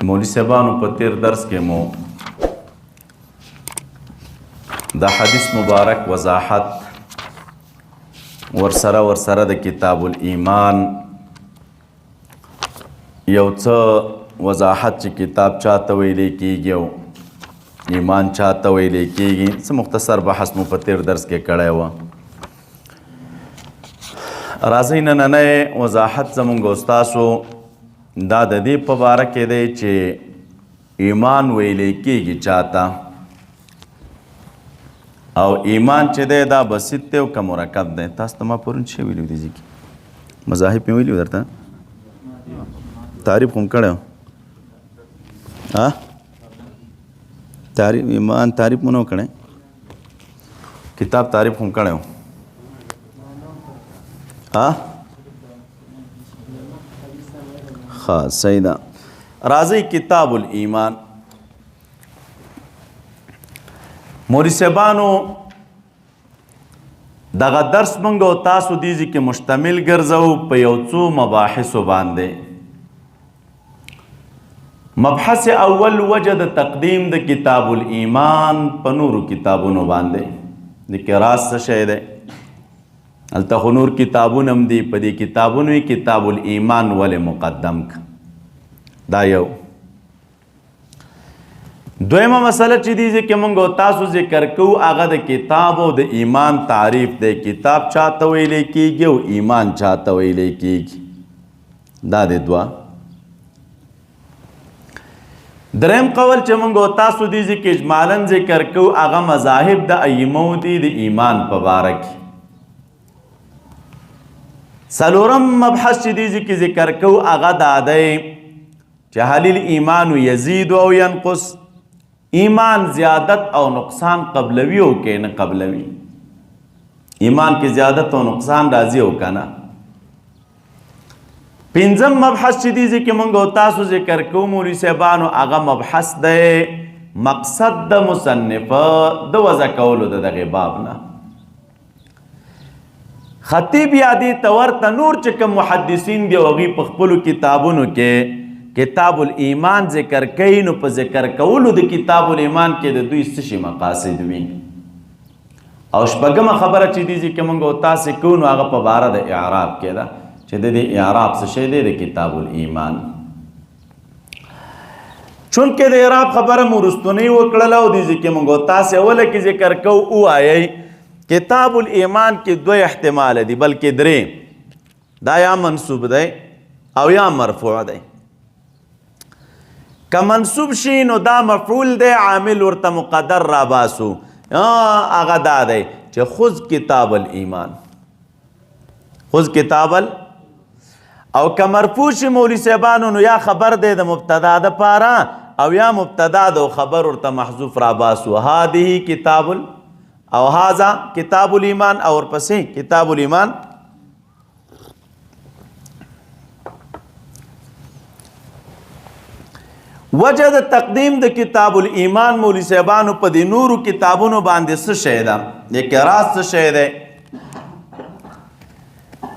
مولوی صاحبانو په تیر درس کې مو د حدیث مبارک وضاحت ورسره د کتاب الایمان یو څه وضاحت چې کتاب چاته ویلی کېږي او ایمان چاته ویلی کېږي، څه مختصر بحث مو په تیر درس کې کړی و. راځئ نننی وضاحت زمونږ او ستاسو دا د دې په باره کې دی چې ایمان ویلی کېږي چاته، او ایمان چې دی دا بسیط دی او که مرکب دی. تاسو ته ما پرون څه ویلي دي ځکه مذاهب مې ویلي درته، تعریف هم کړی ها، تعریف ایمان تعریف مو نه کړی، کتاب تعریف هم کړی ها. ښه صحیح ده. راځئ کتاب الایمان. مولوي صاحبانو دغه درس مونږ او تاسو دې ځای کې مشتمل ګرځو په یو څو مباحثو باندې. مبحث اول وجه د تقدیم د کتاب الایمان په نورو کتابونو باندې. د کې راز څه شی دی؟ هلته خو نور کتابونه هم دي، په دې کتابونو یې کتاب الایمان ولې مقدم که؟ دا یو. دویمه مسله چې دې ځای کې مونږ او تاسو ذکر کوو هغه د کتاب او د ایمان تعریف دی. کتاب چاته ویلی کېږي او ایمان چاته ویلی کېږي، دا دی دوه. دریم قول چې مونږ او تاسو دې ځای کې اجمالاً ذکر کوو هغه مذاهب د ائمو دي د ایمان په باره کې. څلورم مبحث چې دې ځای کې ذکر کوو هغه دا دی چې هل الایمان یزید او ینقص، ایمان زیادت او نقصان قبلوي او که نه قبلوي، ایمان کې زیادت او نقصان راځي او که نه. پنځم مبحث چې دې ځای کې مونږ او تاسو ذکر کوو مولوي صاحبانو هغه مبحث دی مقصد د مصنف د وضع کولو د دغې باب نه. خطیب یا دې ته ورته نور چې کوم محدثین دي او هغوی په خپلو کتابونو کې کتاب الایمان ذکر کوي، نو په ذکر کولو د کتاب الایمان کې د دوی څه شي مقاصد وي. او شپږمه خبره چې دې ځای کې مونږ او تاسې کوو نو هغه په باره د اعراب کې ده چې د دې اعراب څه شی دی د کتاب الایمان. چونکې د اعراب خبره مو وروستنۍ وکړله او دې ځای کې مونږ او تاسې اوله کې ذکر کوو، ووایئ کتاب الایمان کې دوه احتمال دي، بلکې درې. دا یا منصوب دی او یا مرفوع دی. که منصوب شي نو دا مفعول دی، عامل ورته مقدر را باسو، هغه دا دی چې خذ کتاب الایمان، خذ کتاب ال. او که مرفوع شي مولوي صاحبانو نو یا خبر دی د مبتدا د پاره او یا مبتدا د خبر ورته محذوف را باسو، هذه کتاب ال او هذا کتاب الایمان او ورپسې کتاب الایمان. وجه د تقدیم د کتاب الایمان مولوي صاحبانو په دې نورو کتابونو باندې څه شی ده، د کې راز څه شی دی؟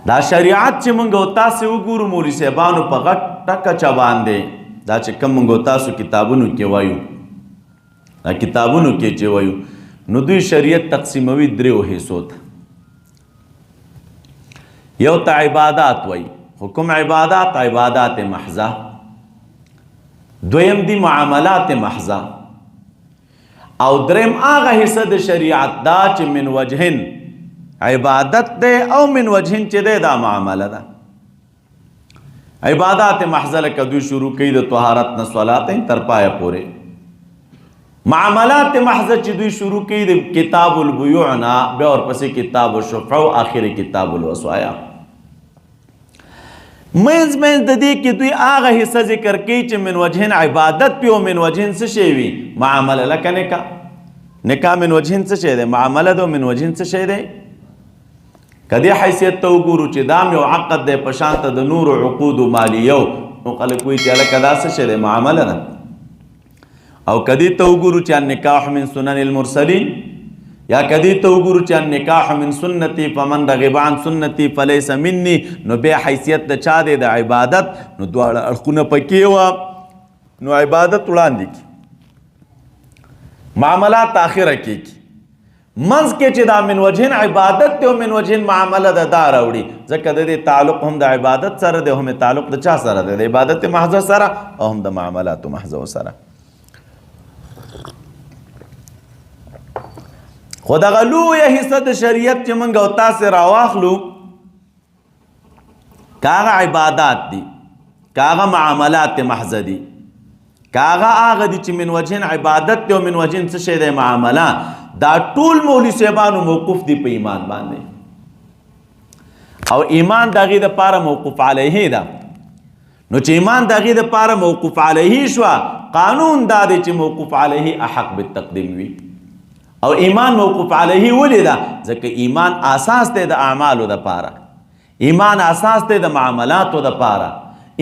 دا شریعت چې مونږ او تاسې وګورو مولوي صاحبانو په غټ کچه باندې، دا چې کوم مونږ او تاسو کتابونو کې وایو، دا کتابونو کې چې وایو، نو دوی شریعت تقسیموي دریو حصو ته. یو ته عبادات وایي، خو کوم عبادات؟ عبادات محضه. دویم دی معاملات محضه، او دریم هغه حصه د شریعت دا چې من وجهن عبادت دی او من وجهن چې دی دا معامله ده. عبادات محضه لکه دوی شروع کوي د طهارت نه صلات تر پایه پورې. معاملات محضه چې دوی شروع کوي د کتاب البیوع نه بیا ورپسې کتاب الشفع او آخر کتاب الوصایا. منځ منځ د دې کې دوی هغه حصه ذکر کوي چې من وجهن عبادت پی او من وجهن څه شی وي؟ معامله. لکه نکاح، نکاح من وجهن څه شی دی؟ معامله ده. من وجهن څه شی دی؟ که دې حیثیت ته وګورو چې دا یو عقد دی په شان ته د نورو عقودو مالیو، نو خلک وایي چې هلکه دا څه شی دی؟ معامله ده. او که دې ته وګورو چې النکاح من سنن المرسلین، یا که دې ته وګورو چې النکاح من سنتي فمن رغب عن سنتي فلیس مني، نو بیا حیثیت د چا دی؟ د عبادت. نو دواړه اړخونه پکې وه. نو عبادت وړاندې کی، معاملات آخره کې کی، منځ کې چې دا من وجهن عبادت دی او من وجهن معامله ده دا راوړي، ځکه د دې تعلق هم د عبادت سره دی، هم تعلق د چا سره دی؟ د عبادت محض سره او هم د معاملات محض سره. خو دغه لویه حصه د شریعت چې موږ او تاسې راواخلو، که هغه عبادات دي، که هغه معاملات محض دي، که هغه هغه دي چې من وجهن عبادت دی او من وجهن څه شی دی؟ معامله، دا ټول مولوي صاحبانو موقوف دي په ایمان باندې، او ایمان د هغې دپاره موقوف علیه ده. نو چې ایمان د هغې دپاره موقوف علیه شوه، قانون دا دی چې موقوف علیه احق بالتقدیم وي. او ایمان موقوف علیه ولې ده؟ ځکه ایمان اساس دی د اعمالو دپاره، ایمان اساس دی د معاملاتو دپاره،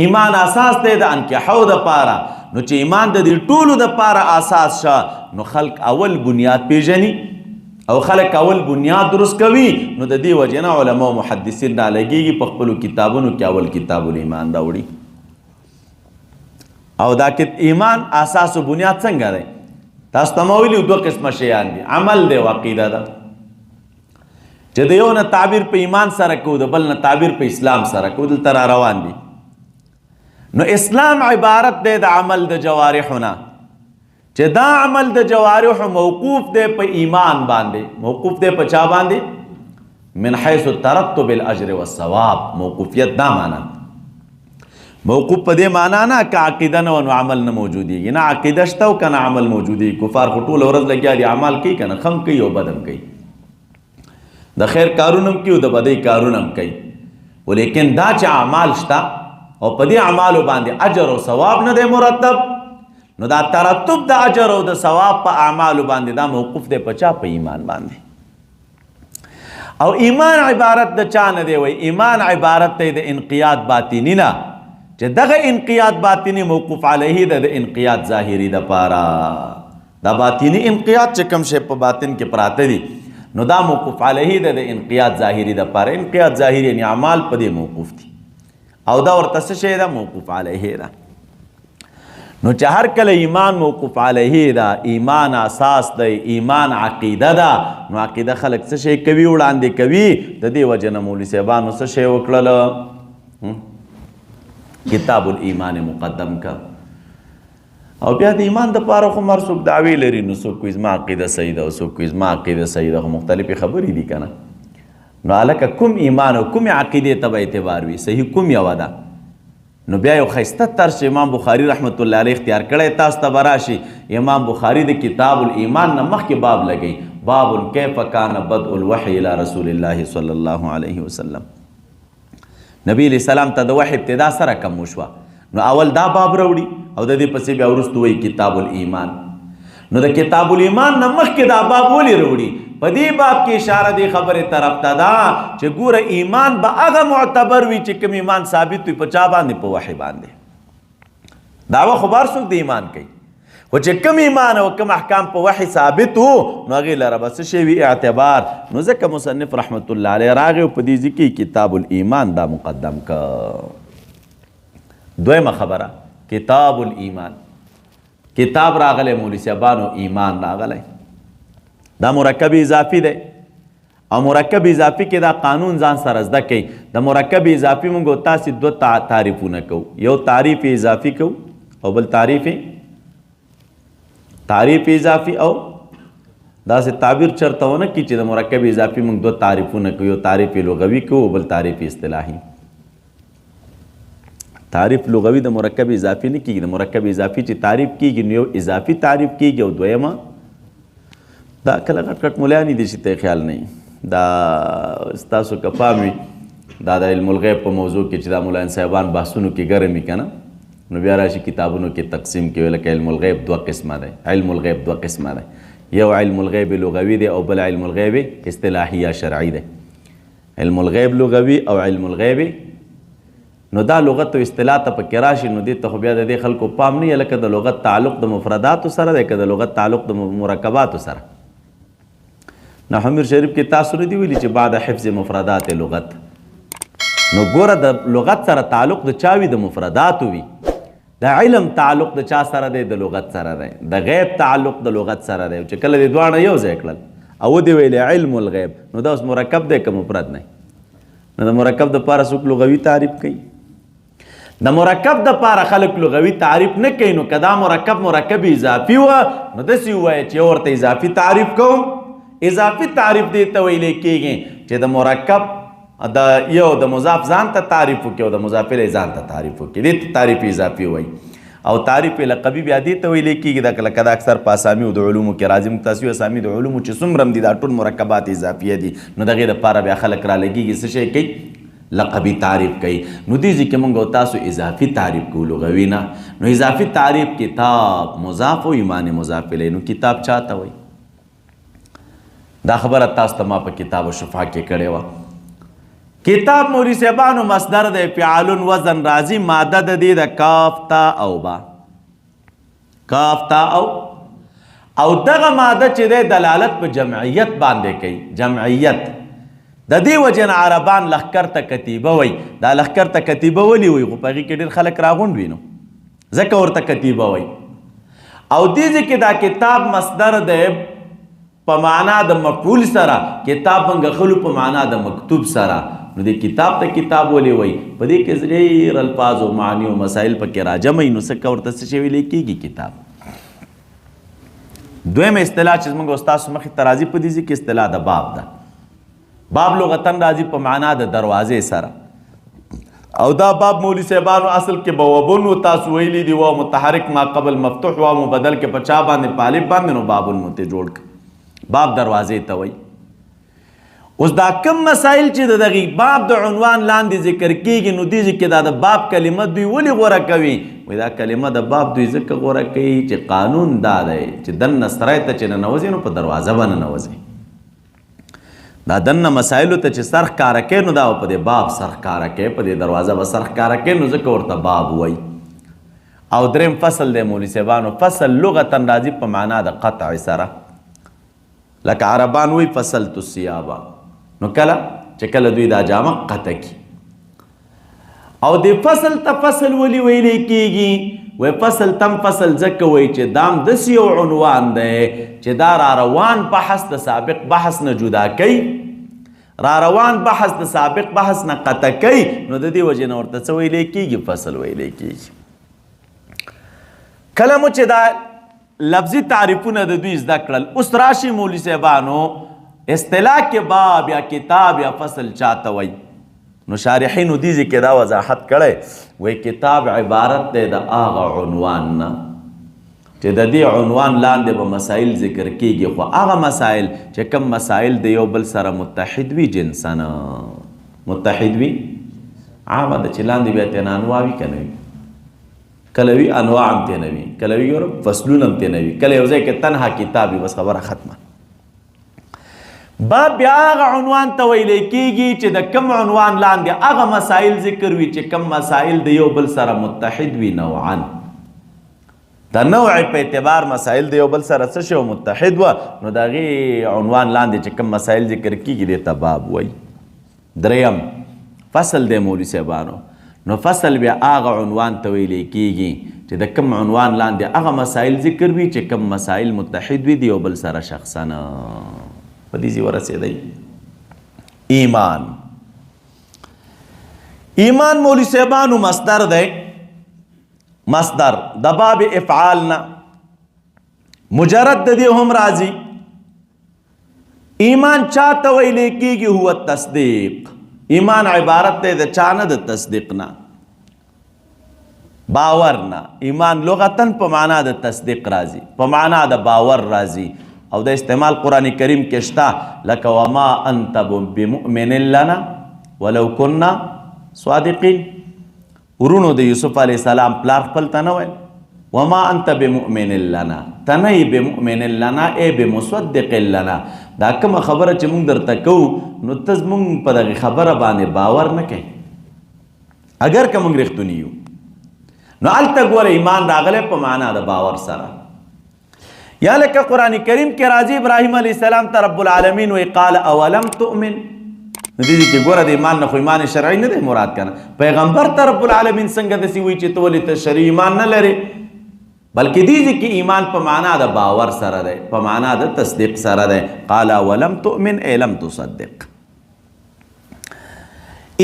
ایمان اساس دی د انکحو دپاره. نو چې ایمان د دې ټولو دپاره اساس شه، نو خلق اول بنیاد پیژني او خلق اول بنیاد درست کوي. نو د دې وجې نه علما او محدثین را لګېږي په خپلو کتابونو کې اول کتاب الایمان راوړي. او دا ایمان اساس او بنیاد څنګه دی؟ تاسو ته ما ویلي دوه قسمه شیان دي، عمل دی او عقیده ده. چې د یو نه تعبیر په ایمان سره کوو، د بل نه تعبیر په اسلام سره کوو، دلته را روان دي. نو اسلام عبارت دی د عمل د جوارحو نه، چې دا عمل د جوارحو موقوف دی په ایمان باندې، موقوف دی په چا باندې؟ من حیث ترتب الاجر والثواب. موقوفیت دا معنی، موقوف په دې معنی نه که عقیده نه وه نو عمل نه موجودېږي، نه عقیده شته او که نه عمل موجودېږي. کفار خو ټوله ورځ لګیا دي، اعمال کوي که نه، ښه هم کوي او بد هم کوي، د خیر کارونه هم کوي او د بدۍ کارونه هم کوي، ولیکن دا چې اعمال شته او په دې اعمالو باندې اجر او ثواب نه دی مرتب، نو دا ترتب د اجر او د ثواب په اعمالو باندې دا موقوف دی په چا؟ په ایمان باندې. او ایمان عبارت د چا نه دی؟ وایي ایمان عبارت دی د انقیاد باطني نه، چې دغه انقیاد باطني موقوف علیه ده د انقیاد ظاهري دپاره. دا باطني انقیاد چې کوم شی په باطن کې پراته دي، نو دا موقوف علیه ده د انقیاد ظاهري دپاره. انقیاد ظاهري یعنی اعمال په دې موقوف دي، او دا ورته څه شی ده؟ موقوف علیه ده. نو چې هر کله ایمان موقوف علیه ده، ایمان اساس دی، ایمان عقیده ده، نو عقیده خلک څه شی کوي؟ وړاندې کوي. د دې وجې نه مولوي صاحبانو څه شی وکړل؟ کتاب الایمان مقدم کا. او بیا د ایمان دپاره خو هر څوک دعوې لري، نو څوک وایي زما عقیده صحیح ده او څوک وایي زما عقیده صحیح ده، خو مختلفې خبرې دي که نه. نو هلکه کوم ایمان او کومې عقیدې ته به اعتبار وي؟ صحیح کوم یوه ده؟ نو بیا یو ښایسته طرز چې امام بخاري رحمت الله علیه اختیار کړی، تاسو ته به راشي. امام بخاري د کتاب الایمان نه مخکې باب لګوي، باب کیف کان بدء الوحی الی رسول الله صلی الله علیه وسلم. نبی علیہ السلام ته د وحی ابتدا سره کم وشوه، نو اول دا باب راوړي او د دې پسې بیا وروسته وایي کتاب الایمان. نو د کتاب الایمان نه مخکې دا باب ولې راوړي؟ په دې باب کې اشاره دې خبرې طرف ته ده چې ګوره ایمان به هغه معتبر وي چې کوم ایمان ثابت وي په چا باندې؟ په وحی باندې. دعوه خو به هر څوک د ایمان کوي، خو چې کوم ایمان او کوم احکام په وحی ثابت وو نو هغې لره به څه شی وي؟ اعتبار. نو ځکه مصنف رحمت الله علیه راغی او په دې ځای کې کتاب الایمان دا مقدم کړ. دویمه خبره کتاب الایمان، کتاب راغلی مولوي صاحبانو، ایمان راغلی، دا مرکب اضافي دی، او مرکب اضافي کې دا قانون ځان سره زده کوي. د مرکب اضافي موږ تاسې دوه تعریفونه کوو، یو تعریف اضافي کوو او بل تعریف اضافي. او داسې تعبیر چرته ونه کړي چې د مرکب اضافي موږ دوه تعریفونه کوو، یو تعریف لغوي کوو او بل تعریف اصطلاحي. تعریف لغوي د مرکب اضافي نه کېږي، د مرکب اضافي چې تعریف کېږي نو یو اضافي تعریف کېږي او دویمه دا کله غټ غټ مولانې دي چې ته یې خیال نه وي. دا ستاسو که پام وي دا د علم الغیب په موضوع کې چې دا مولان صاحبان بحثونو کې ګرم وي که نه، نو بیا راشي کتابونو کې تقسیم کوي، لکه علم الغیب دوه قسمه دی، علم الغیب دوه قسمه دی، یو علم الغیب لغوي دی او بل علم الغیب اصطلاحي یا شرعي دی. علم الغیب لغوي او علم الغیب، نو دا لغت او اصطلاح ته پکې راشي، نو دې ته خو بیا د دې خلکو پام نه وي، لکه د لغت تعلق د مفرداتو سره دی که د لغت تعلق د مرکباتو سره. نو حمیر شریف کې تاسو نه دي ویلي چې بعد حفظ مفردات لغت، نو ګوره د لغت سره تعلق د چا وي؟ د مفرداتو وي. د د علم تعلق د چا سره دی؟ د لغت سره دی. د غیب تعلق د لغت سره دی. چې کله دې دواړه یو ځای کړل او دې ویلې علم الغیب، نو دا اوس مرکب دی که مفرد نه؟ نو د مرکب دپاره څوک لغوي تعریف کوي؟ د مرکب د پاره خلک لغوي تعریف نه کوي. نو که دا مرکب مرکب اضافي وه نو داسې ووایه چې ورته اضافي تعریف کوم. اضافي تعریف دې ته ویلی کېږي چې د مرکب د یو د مضاف ځان ته تعریف وکړي او د مضاف الیه ځان ته تعریف وکړي، دې ته تعریف اضافي وایي. او تعریف لقبي بیا دې ته ویلی کېږي، دا لکه دا اکثر په اسامي او د علومو کې راځي. موږ تاسو اسامي د علومو چې څومره هم دي دا ټول مرکبات اضافیه دي، نو دغې دپاره بیا خلک رالګېږي څه شی کوي؟ لقبي تعریف کوي. نو دې ځای کې موږ او تاسو اضافي تعریف کوو، لغوي نه. نو اضافي تعریف کتاب مضاف او ایمان مضاف الیه. نو کتاب چا ته وایي؟ دا خبره تاسو ته ما په کتاب شفا کې کړې وه. کتاب مولوي صاحبانو مصدر دی، فعلون وزن راځي، ماده د دې د کاف تا او با، کاف تا او دغه ماده چې دی دلالت په جمعیت باندې کوي. جمعیت د دې وجې نه عربان لښکر ته کتیبه وایي. دا لښکر ته کتیبه ولې وایي؟ خو په هغې کې ډېر خلک راغونډ وي نو ځکه ورته کتیبه وایي. او دې ځای کې دا کتاب مصدر دی په معنا د مفعول سره، کتاب موږ خلو په معنا د مکتوب سره. نو دې کتاب ته کتاب ولې وایي؟ په دې کې ډېر الفاظ او معاني او مسایل پکې راجمع وي، نو څه ورته څه شی ویلی کېږي؟ کتاب. دویمه اصطلاح چې زموږ ستاسو مخې ته راځي په دې ځای کې اصطلاح د باب ده. باب لغتاً راځي په معنا د دروازې سره، او دا باب مولوي صاحبانو اصل کې بوابون و، تاسو ویلي دي، واو متحرک ما قبل مفتوح، واو مبدل کې په چا باندې؟ په الف باندې، نو بابون مو ته جوړ کړ. باب دروازې ته وایي. اوس دا کم مسایل چې د دغې باب د عنوان لاندې ذکر کېږي، نو دې ځای کې دا د باب کلمه دوی ولې غوره کوي؟ وایي دا کلمه د باب دوی ځکه غوره کوي چې قانون دا دی چې دننه سرای ته چې ننوځي نو په دروازه به ننوځي. دا دننه مسایلو ته چې سر ښکاره کوي نو دا به په دې باب سر ښکاره کوي، په دې دروازه به سر ښکاره کوي، نو ځکه ورته باب وایي. او دریم فصل دی مولوي صاحبانو. فصل لغتاً راځي په معنا د قطع سره، لکه عربان وایي فصلت الثیابه، نو کله چې کله دوی دا جامه قطع کړي. او دې فصل ته فصل ولې ویلی کېږي؟ وایي فصل تم فصل ځکه وایي چې دام داسې یو عنوان دی چې دا را روان بحث د سابق بحث نه جدا کوي، را روان بحث د سابق بحث نه قطع کوي، نو د دې وجې نه ورته څه ویلی کېږي؟ فصل ویلی کېږي. کله مو چې دا لفظي تعریفونه د دوی زده کړل، اوس راشي مولوي صاحبانو اصطلاح کې باب یا کتاب یا فصل چاته وایي؟ نو شارحینو دې ځای کې دا وضاحت کړی، وایي کتاب عبارت دی د هغه عنوان نه چې د دې عنوان لاندې به مسایل ذکر کېږي، خو هغه مسایل چې کوم مسایل د یو بل سره متحد وي، جنساً متحد وي، عامه ده چې لاندې بیا ترې نه انواع وي که نه وي، کله وي انواع هم ترې نه وي، کله وي ګوره فصلونه هم ترې نه وي، کله یو ځای کې تنها کتاب وي، بس خبره ختمه. باب بیا هغه عنوان ته ویلی کېږي چې د کم عنوان لاندې هغه مسایل ذکر وي چې کم مسایل د یو بل سره متحد وي نوعاً. د نوع په اعتبار مسایل د یو بل سره څه شی متحد وه، نو د هغې عنوان لاندې چې کم مسایل ذکر کېږي دې ته باب وایي. دریم فصل دی مولوي صاحبانو. نو فصل بیا هغه عنوان ته ویلی کېږي چې د کم عنوان لاندې هغه مسایل ذکر وي چې کم مسایل متحد وي د یو بل سره شخصاً. په دې ځای ورسېدی. ایمان، ایمان مولوي صاحبانو مصدر دی، مصدر د باب افعال نه مجرد د دې هم راځي. ایمان چا ته ویلی کېږي؟ هو التصدیق. ایمان عبارت دی د چا نه؟ د تصدیق نه، باور نه. ایمان لغتاً په معنا د تصدیق راځي، په معنا د باور راځي، او د استعمال قرآن کریم کې شته، لکه وما انت بمؤمن لنا ولو كنا صادقین. ورونو د یوسف علیه السلام پلار خپل ته نه ویل وما انت بمؤمن لنا، ته نه یې بمؤمن لنا ای بمصدق لنا. دا کومه خبره چې موږ درته کوو نو ته زموږ په دغې خبره باندې باور نه کوې، اګر که موږ رښتوني یو. نو هلته ګوره ایمان راغلی په معنا د باور سره. یا لکه قرآن کریم کې راځي ابراهیم علیه السلام ته رب العالمین وایي قال اولم تؤمن، نو دې کې ګوره د ایمان نه خو ایمان شرعي نه دی مراد کنه. پیغمبر ته رب العالمین څنګه داسې وایي چې ته ولې ته شرعي ایمان نه لرې؟ بلکې دې ځای کې ایمان په معنا د باور سره دی، په معنا د تصدیق سره دی. قال ولم تؤمن ای لم تصدق.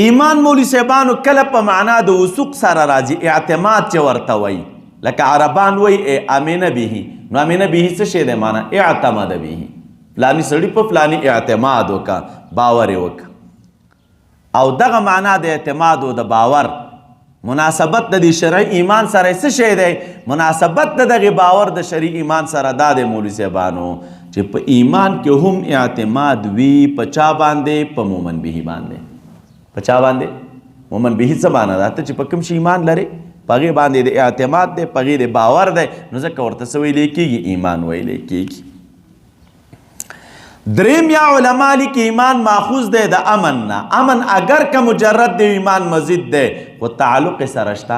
ایمان مولوي صاحبانو کله په معنا د وثوق سره راځي، اعتماد چې ورته وایي، لکه عربان وایي ای امنه به. نو امنه به څه شی دی؟ معنا اعتمد به، فلاني سړي په فلاني اعتماد وکړه، باور یې وکړه. او دغه معنا د اعتماد او د باور مناسبت د دې شرعي ایمان سره څه شی دی؟ مناسبت د دغه باور د شرعي ایمان سره دا دی مولوي صاحبانو چې په ایمان کې هم اعتماد وي، په چا باندې؟ په مومن به باندې. په چا باندې؟ مومن به څه معنا ده؟ ته چې په کوم شي ایمان لرې په هغې باندې د اعتماد دی، په هغې د باور دی، نو ځکه ورته څه ویلی کېږي؟ ایمان ویلی کېږي. دریم یا علما لیکي ایمان ماخوذ دی د امن نه. امن اگر که مجرد دی، ایمان مزید دی، خو تعلق یې سره شته.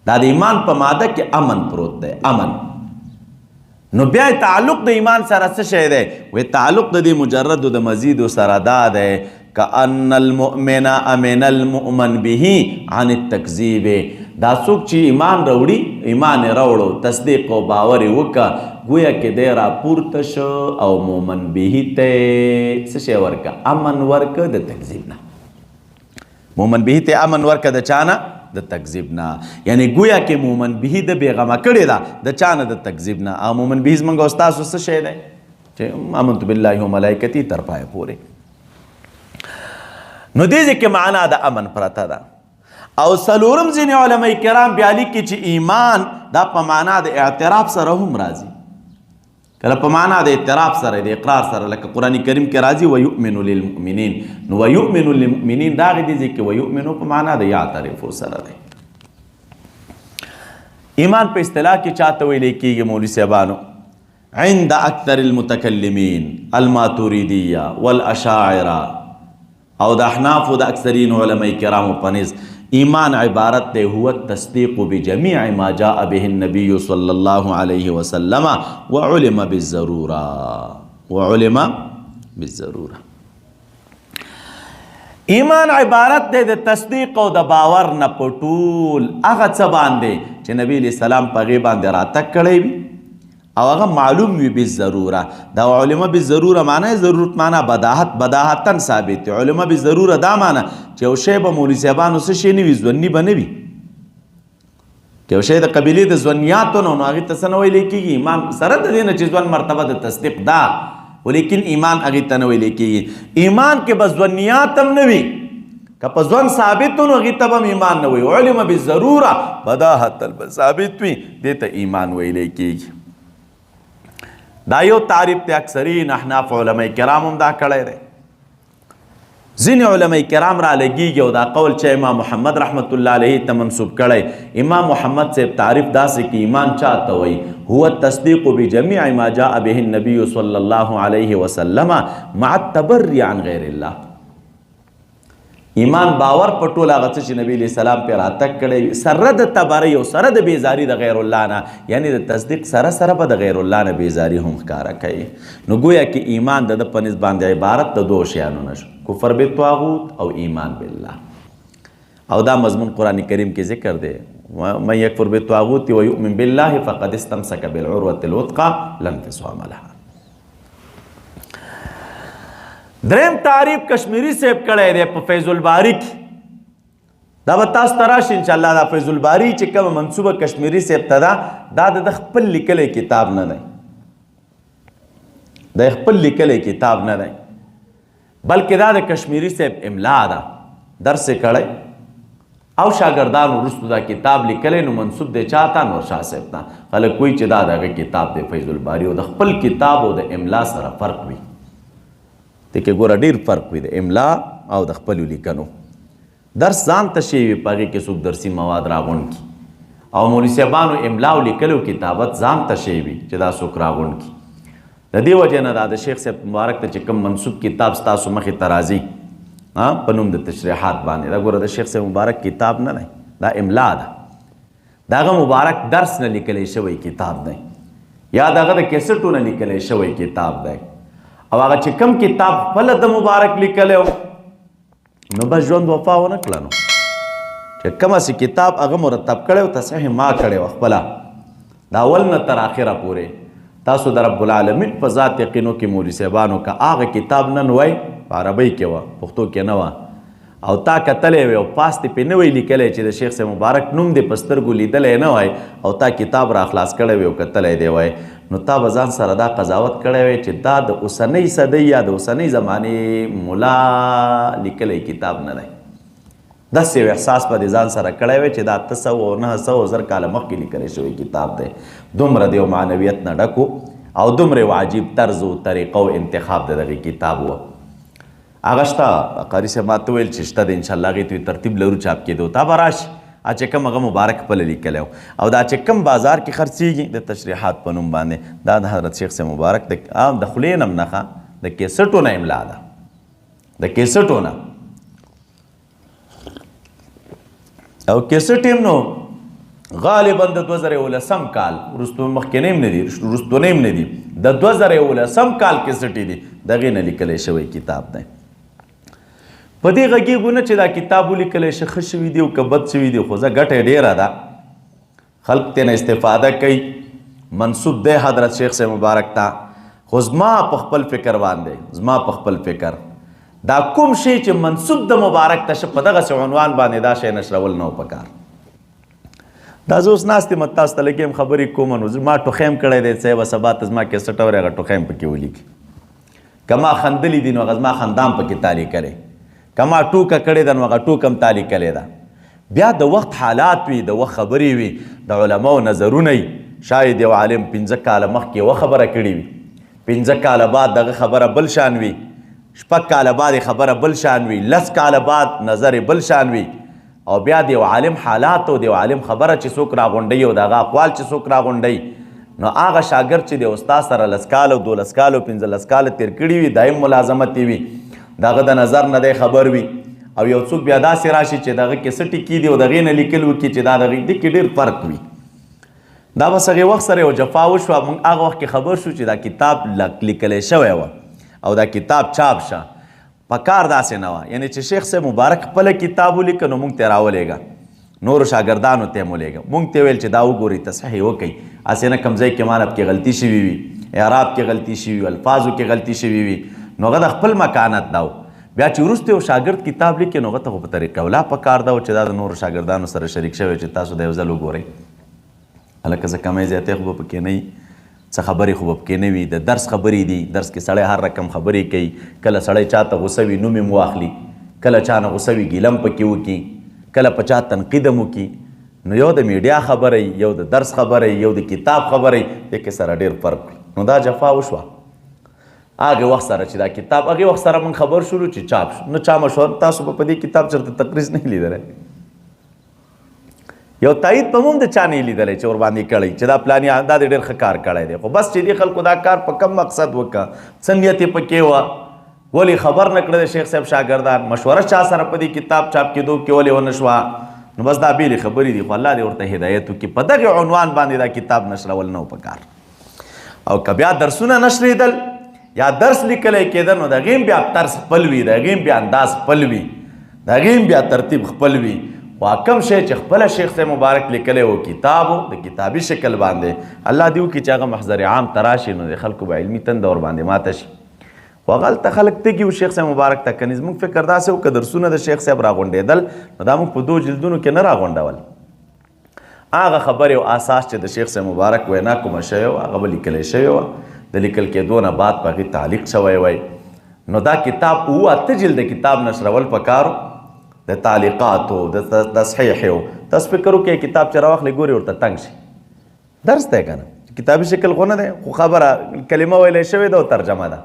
دا د ایمان په ماده کې امن پروت دی، امن. نو بیا تعلق د ایمان سره څه شی دی؟ وی تعلق د دې مجرد او د مزید سره دا دی کأن المؤمن امن المؤمن به عن التکذیب. دا څوک چې ایمان راوړي، ایمان یې راوړو، تصدیق او باور یې وکړه، گویا کې دی راپورته شو او مؤمن به ته څه شی ورکړه؟ امن ورکړه د تکذیب نه. مؤمن به ته امن ورکړه د چا نه؟ د تکذیب نه. یعنی گویا کې مؤمن به د بېغمه کړې ده د چا نه؟ د تکذیب نه. او مؤمن به زموږ او ستاسو څه شی دی؟ چې آمنت بالله وملائکته تر پایه پورې. نو دې ځای کې معنا د امن پرته ده. او څلورم ځینې علماء کرام بیا لیکي چې ایمان دا په معنا د اعتراف سره هم راځي، کله په معنا د اعتراف سره، د اقرار سره، لکه قرآن کریم کې راځي ویؤمن للمؤمنین. نو ویؤمن للمؤمنین دا غي دې ځای کې ویؤمنو په معنا د یعترفو سره دی. ایمان په اصطلاح کې چاته ویلی کېږي مولوي صاحبانو؟ عند اکثر المتکلمین الماتوریدیه والاشاعره او د احناف او د اکثرین علماء کرامو په نزد ایمان عبارت دی هو التصدیق بجمیع ما جاء به النبی صلی الله علیه وسلم وعلم بالضروره، وعلم بالضروره. ایمان عبارت دی د تصدیق او د باور نه په ټول هغه څه باندې چې نبی علیہ السلام په هغې باندې راتګ کړی وي او هغه معلوم وي بالضروره. دا علماء بالضروره معنی ضرورت معنی بداهت، بداهتاً ثابت دی. علماء بالضروره دا معنی چې یو شی به مولوي صاحبانو څه شی نه وي، ظني به نه وي. که یو شی د قبیلې د ظنیاتو نه، نو هغې ته څه نه ویلی کېږي؟ ایمان سره د دې نه چې ظن مرتبه د تصدیق ده، ولیکن ایمان هغې ته نه ویلی کېږي. ایمان کې به ظنیات هم نه وي، که په ظن ثابت نو هغې ته به هم ایمان نه وي. علم بالضروره بداهتاً به ثابت وي، دې ته ایمان ویلی کېږي. دا یو تعریف دی، اکثرین احناف علماء کرام هم دا کړی دی. ځینې علماء کرام را لګیږي او دا قول چې امام محمد رحمت الله علیه ته منسوب کړی. امام محمد صاحب تعریف داسې کې ایمان چاته وایي؟ هو التصدیق بجمیع ما جاء به النبی صلی الله علیه وسلم مع التبری عن غیر الله. ایمان باور په ټول هغه څه چې نبی علیہ السلام پرې راتګ کړی وي، سره د تبرۍ او سره د بیزاري د غیر الله نه، یعنی د تصدیق سره سره به د غیر الله نه بیزاري هم ښکاره کوي. نو ګویا کې ایمان د ده په نسبت باندې عبارت د دوو شیانو نه شو، کفر بالطاغوت او ایمان بالله. او دا مضمون قرآن کریم کې ذکر دی، من یکفر بالطاغوت ویؤمن بالله فقد استمسک بالعروة الوثقى لا انفصام لها. دریم تعریف کشمیری صاحب کړی دی په فیض الباری کې، دا به تاسو ته راشي انشاءالله. دا فیض الباری چې کومه منسوبه کشمیری صاحب ته ده، دا د ده خپل لیکلی کتاب نه دی، د خپل لیکلی کتاب نه دی، بلکې دا د کشمیری صاحب املا ده، درس یې کړی او شاګردانو وروسته دا کتاب لیکلی، نو منسوب دی چا ته؟ نور شاه صاحب ته. خلک وایي چې دا د هغه کتاب دی فیض الباری، او د خپل کتاب او د املا سره فرق وي. دې کې ګوره ډېر فرق وي د املا او د خپلو لیکنو. درس ځان ته شی وي، په هغې کې څوک درسي مواد راغونډ کړي، او مولوي صاحبانو املا او لیکلو کتابت ځان ته شی وي چې دا څوک راغونډ کړي. د دې وجې نه دا د شیخ صاحب مبارک ته چې کوم منسوب کتاب ستاسو مخې ته راځي په نوم د تشریحات باندې، دا ګوره د شیخ صاحب مبارک کتاب نه دی، دا املا ده، د هغه مبارک درس نه لیکلی شوی کتاب دی، یا د هغه د کیسټو نه لیکلی شوی کتاب دی. او هغه چې کوم کتاب خپله د مبارک لیکلی و، نو بس ژوند وفا ونه کړه. نو چې کوم هسې کتاب هغه مرتب کړی و، تصحیح ما کړی و خپله د اول نه تر اخره پورې. تاسو د رب العالمین په ذات یقینو کې مولوي صاحبانو که هغه کتاب نن وای، په عربۍ کې وه، پښتو کې نه وه، او تا کتلی وی او پاس دې پرې نه وی لیکلی چې د شیخ صاحب مبارک نوم دې په سترګو لیدلی نه وای، او تا کتاب را خلاص کړی وی او کتلی دی وای، نو تا به ځان سره دا قضاوت کړی وی چې دا د اوسنۍ صدۍ یا د اوسنۍ زمانې ملا لیکلی کتاب نه دی. داسې یو احساس به دې ځان سره کړی وی چې دا 800 او 900 زر کاله مخکې لیکلی شوی کتاب دی. دومره د یو معنویت نه ډک و او دومره یو عجیب طرز و طریقه او انتخاب د دغې کتاب و. هغه شته، قاري صاحب ما ته ویل چې شته دی، انشاءالله هغې ته ترتیب لرو چاپ کېدو تا به راشي. چې کوم هغه مبارک خپله لیکلی و او دا چې کوم بازار کې خرڅېږي د تشریحات په نوم باندې، دا د حضرت شیخ صاحب مبارک د خولې نه هم نه ښه، د کیسټو نه املا ده، د کیسټو نه. او کیسټ هم نو غالباً د 2011 کال وروستو مخکېنی هم نه دي، وروستونی هم نه دي، د 2011 کال کیسټې دي، د هغې نه لیکلی شوی کتاب دی. په دې غږېږو نه چې دا کتاب ولیکلی شي ښه شوي دي او که بد شوي دي، خو زه ګټه یې ډېره ده، خلق ترې نه استفاده کوي، منسوب دی حضرت شیخ صاحب مبارک ته. خو زما په خپل فکر باندې، زما په خپل فکر دا کوم شی چې منسوب د مبارک ته شه په دغسې عنوان باندې دا شی نشرول نه و پکار. دا زه اوس ناست یم، تاسو ته لږ هم خبرې کوم، نو زه ما ټوخی هم کړی دی، څه به سبا ته زما کیسټ اوري هغه ټوخی هم پکې ولیکي. که ما خندلي دي نو هغه زما خندا هم پکې تا لیکلې، که ما ټوکه کړې ده نو هغه ټوکه هم تا لیکلې ده. بیا د وخت حالات وي، د وخت خبرې وي، د علماو نظرونه وي. شاید یو عالم 5 کاله مخکې یوه خبره کړې وي، 5 کاله بعد دغه خبره بل شان وي، 6 کاله بعد یې خبره بل شان وي، 10 کاله بعد نظر یې بل شان وي. او بیا د یو عالم حالات او د یو عالم خبره چې څوک راغونډوي او د هغه اقوال چې څوک راغونډوي، نو هغه شاګرد چې د استاد سره 10 کاله او 12 کاله او 15 کاله تېر کړي وي، دایم ملازمت یې وي، د هغه د نظر نه دی خبر وي. او یو څوک بیا داسې راشي چې د هغه کیسټې کېدي او د هغې نه لیکل وکړي چې دا د هغې دې کې ډېر فرق وي. دا بس هغې وخت سره یو جفا وشوه، موږ هغه وخت کې خبر شو چې دا کتاب لیکلی شوی و او دا کتاب چاپ شه. پکار داسې نه وه، یعنې چې شیخ صاحب مبارک خپله کتاب ولیکه نو موږ ته یې راولېږه، نورو شاګردانو ته یې هم ولېږه، موږ ته یې ویل چې دا وګورئ تصحیح یې وکړئ، هسې نه کوم ځای کې مانه پکې غلطي شوي وي، اعراب کې غلطي شوي وي، الفاظو کې غلطي شوي وي، نو هغه د خپل مکانت دا و. بیا چې وروسته یو شاګرد کتاب لیکي نو هغه ته خو په طریقه ولا پکار دا و چې دا د نورو شاګردانو سره شریک شوی چې تاسو دا یو ځل وګورئ. هلکه څه کمی زیاتی خو به پکې نه وي، څه خبرې خو به پکې نه وي، د درس خبرې دي، درس کې سړی هر رقم خبرې کوي، کله سړی چا ته غوسه وي نوم یې هم واخلي، کله چا نه غوسه وي ګیله هم پکې وکړي، کله په چا تنقید هم وکړي. نو یو د میډیا خبره وي، یو د درس خبره وي، یو د کتاب خبره وي، دې کې سره ډېر فرق وي. نو دا جفا وشوه هغې وخت سره چې دا کتاب هغې وخت سره موږ خبر شولو چې چاپ شو. نو چا مشوره، تاسو به په دې کتاب چېرته تقریظ نه لیدلی، یو تایید به هم د چا نه لیدلی چې ورباندې کړی چې دا پلاني دا دې ډېر ښه کار کړی دی. خو بس چې دې خلکو دا کار په کم مقصد وکړه، څه نیت یې پکې وه، ولې خبر نه کړی د شیخ صاحب شاګردان، مشوره چا سره په دې کتاب چاپ کېدو کې ولې ونه شوه؟ نو بس دا بېلې خبرې دي، خو الله دې ورته هدایت وکړي. په دغې عنوان باندې دا کتاب نشرول نه و پکار. او که بیا درسونه نشرېدل یا درس لیکلی کېده نو د هغې هم بیا طرز خپل وي، د هغې هم بیا انداز خپل وي، د هغې هم بیا ترتیب خپل وي. خو کوم شی چې خپله شیخ صاحب مبارک لیکلی و کتاب و د کتابي شکل باندې، الله دې وکړي چې هغه محضر عام ته راشي نو د خلکو به علمي تنده ورباندې ماته شي. خو هغه هلته خلک تږي وو شیخ صاحب مبارک ته. کني زموږ فکر داسې و که درسونه د شیخ صاحب راغونډېدل نو دا موږ په 2 جلدونو کې نه راغونډول، هغه خبرې او اساس چې د شیخ صاحب مبارک وینا کومه شوې وه هغه به لیکلی شوې وه، د لیکل کېدو نه بعد په هغې تعلیق شوی وای. نو دا کتاب 7 8 جلد کتاب نشرول پکار و، د تعلیقاتو د تصحیح و. تاسو فکر وکړئ کتاب چې راواخلئ ګورئ ورته تنګ شي، درس دی که نه، کتابي شکل خو نه دی، خو خبره کلمه ویلی شوې ده او ترجمه ده،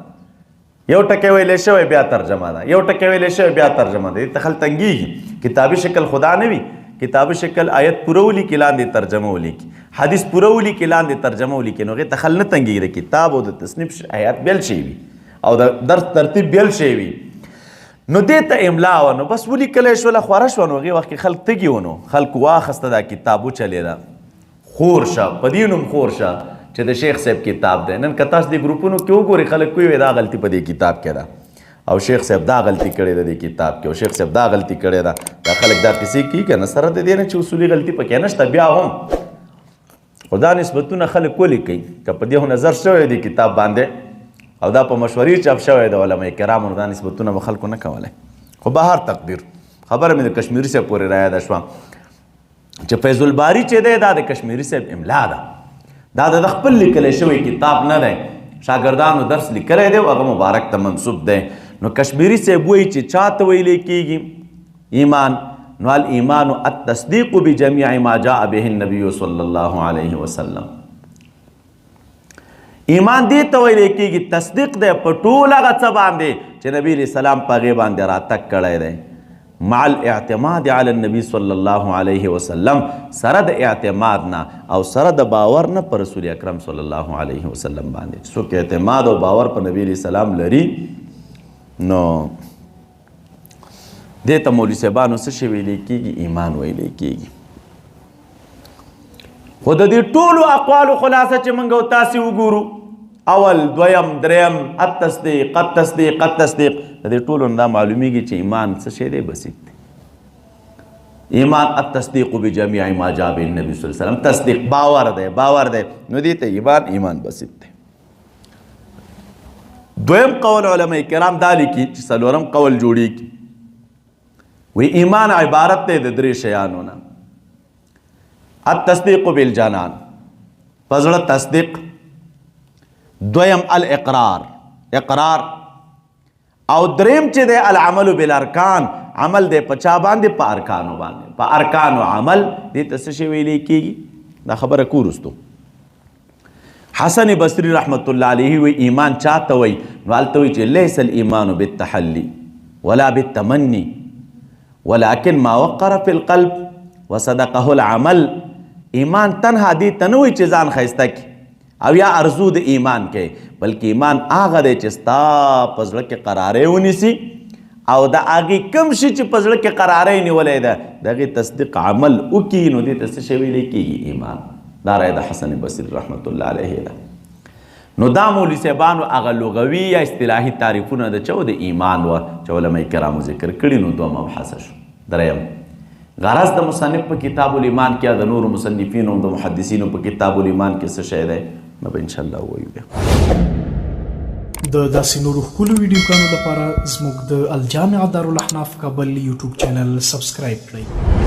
یو ټکی ویلی شوی بیا ترجمه ده، یو ټکی ویلی شوی بیا ترجمه ده، دې ته خلک تنګېږي. کتابي شکل خدا نه وي، کتابي شکل آیت پوره ولیکي لاندې ترجمه ولیکي، حدیث پوره ولیکي لاندې ترجمه ولیکي، نو هغې ته خلک نه تنګېږي. د کتاب او د تصنیف آیات بېل شوی وي او د درس ترتیب بېل شوی وي، نو دې ته املا وه. نو بس ولیکلی شوله خوره شوه. نو هغې وخت کې خلک تږي وو، نو خلکو واخیسته دا کتاب وچلېده، خور شه په دې نوم خور شه چې د شیخ صاحب کتاب دی. نن که تاسو دې ګروپونو کې وګورئ، خلک کوي دا غلطي په دې کتاب کې ده، او شیخ صاحب دا غلطي کړې ده دې کتاب کې، او شیخ صاحب دا غلطي کړې ده. دا خلک دا قصې کوي که نه، سره د دې نه چې اصولي غلطي پکې نشته، بیا هم خو دا نسبتونه خلک ولې کوي؟ که په دې خو نظر شوی دی کتاب باندې او دا په مشورې چاپ شوی دی علما کرامو، دا نسبتونه به خلکو نه کولی. خو به هر تقدیر خبره مې د کشمیري صاحب پورې رایاده شوه چې فیض الباري چې دی دا د کشمیري صاحب املا ده، دا د خپل لیکلی شوی کتاب نه دی، شاګردانو درس لیکلی دی او هغه مبارک ته منسوب دی. نو کشمیري صاحب وایي چې چا ته ویلی کېږي ایمان؟ نو الایمان التصدیق بجمیع ما جاء به النبی صلی الله علیه وسلم. ایمان دې ته ویلی کېږي تصدیق دی په ټول هغه څه باندې چې نبی علیه السلام په هغې باندې راتګ کړی دی، مع الاعتماد علی النبی صلی الله علیه وسلم، سره د اعتماد نه او سره د باور نه پر رسول اکرم صلی الله علیه وسلم باندې. څوک اعتماد او باور په نبی علیه السلام لري نو دې ته مولوي صاحبانو څه شی ویلی کېږي؟ ایمان ویلی کېږي. خو د دې ټولو اقوالو خلاصه چې موږ او تاسې وګورو، اول، دویم، دریم، التصدیق التصدیق التصدیق، د دې ټولو نه دا معلومیږي چې ایمان څه شی دی؟ بسیط دی. ایمان التصدیق بجمیع ما جاء به النبي صلی الله علیه وسلم، تصدیق باور دی، باور دی، نو دې ته ایمان ایمان بسیط دی. دویم قول علماء کرام دا لیکي چې څلورم قول جوړیږي، وی ایمان عبارت دی د درې شیانو نه: التصدیق بالجنان، په زړه تصدیق، دویم الاقرار، اقرار، او دریم چې دی العمل بالارکان، عمل دی په چا باندې؟ په ارکانو باندې، په ارکانو عمل. دې ته څه شی ویلی کېږي؟ دا خبره کو وروستو. حسن بصری رحمت الله علیه وی ایمان چا ته وایي؟ نو هلته وایي چې لیس الایمان بالتحلی ولا بالتمنی ولكن ما وقر في القلب وصدقه العمل. ایمان تنها دې ته نه وایي چې ځان ښایسته کړي او یا ارزو د ایمان کوي، بلکې ایمان هغه دی چې ستا په زړه کې قرارې ونیسي او د هغې کوم شي چې په زړه کې قرارې نیولی ده د هغې تصدیق عمل وکړي، نو دې ته څه شی ویلی کېږي؟ ایمان. دا رایه د حسن بصري رحمت الله علیه ده. نو دا مولوي صاحبانو هغه لغوي یا اصطلاحي تعریفونه د چا د ایمان وه چې علما کرامو ذکر کړي. نو دوه مبحثه شو. دریم غرض د مصنف په کتاب الایمان کې د نورو مصنفینو او د محدثینو په کتاب الایمان کې څه شی دی نو به انشاءالله ووایو بیا. د داسې نورو ښکلو ویډیوګانو لپاره زموږ د الجامعه دارالاحناف کابل یوټیوب چینل سبسکرایب کړئ.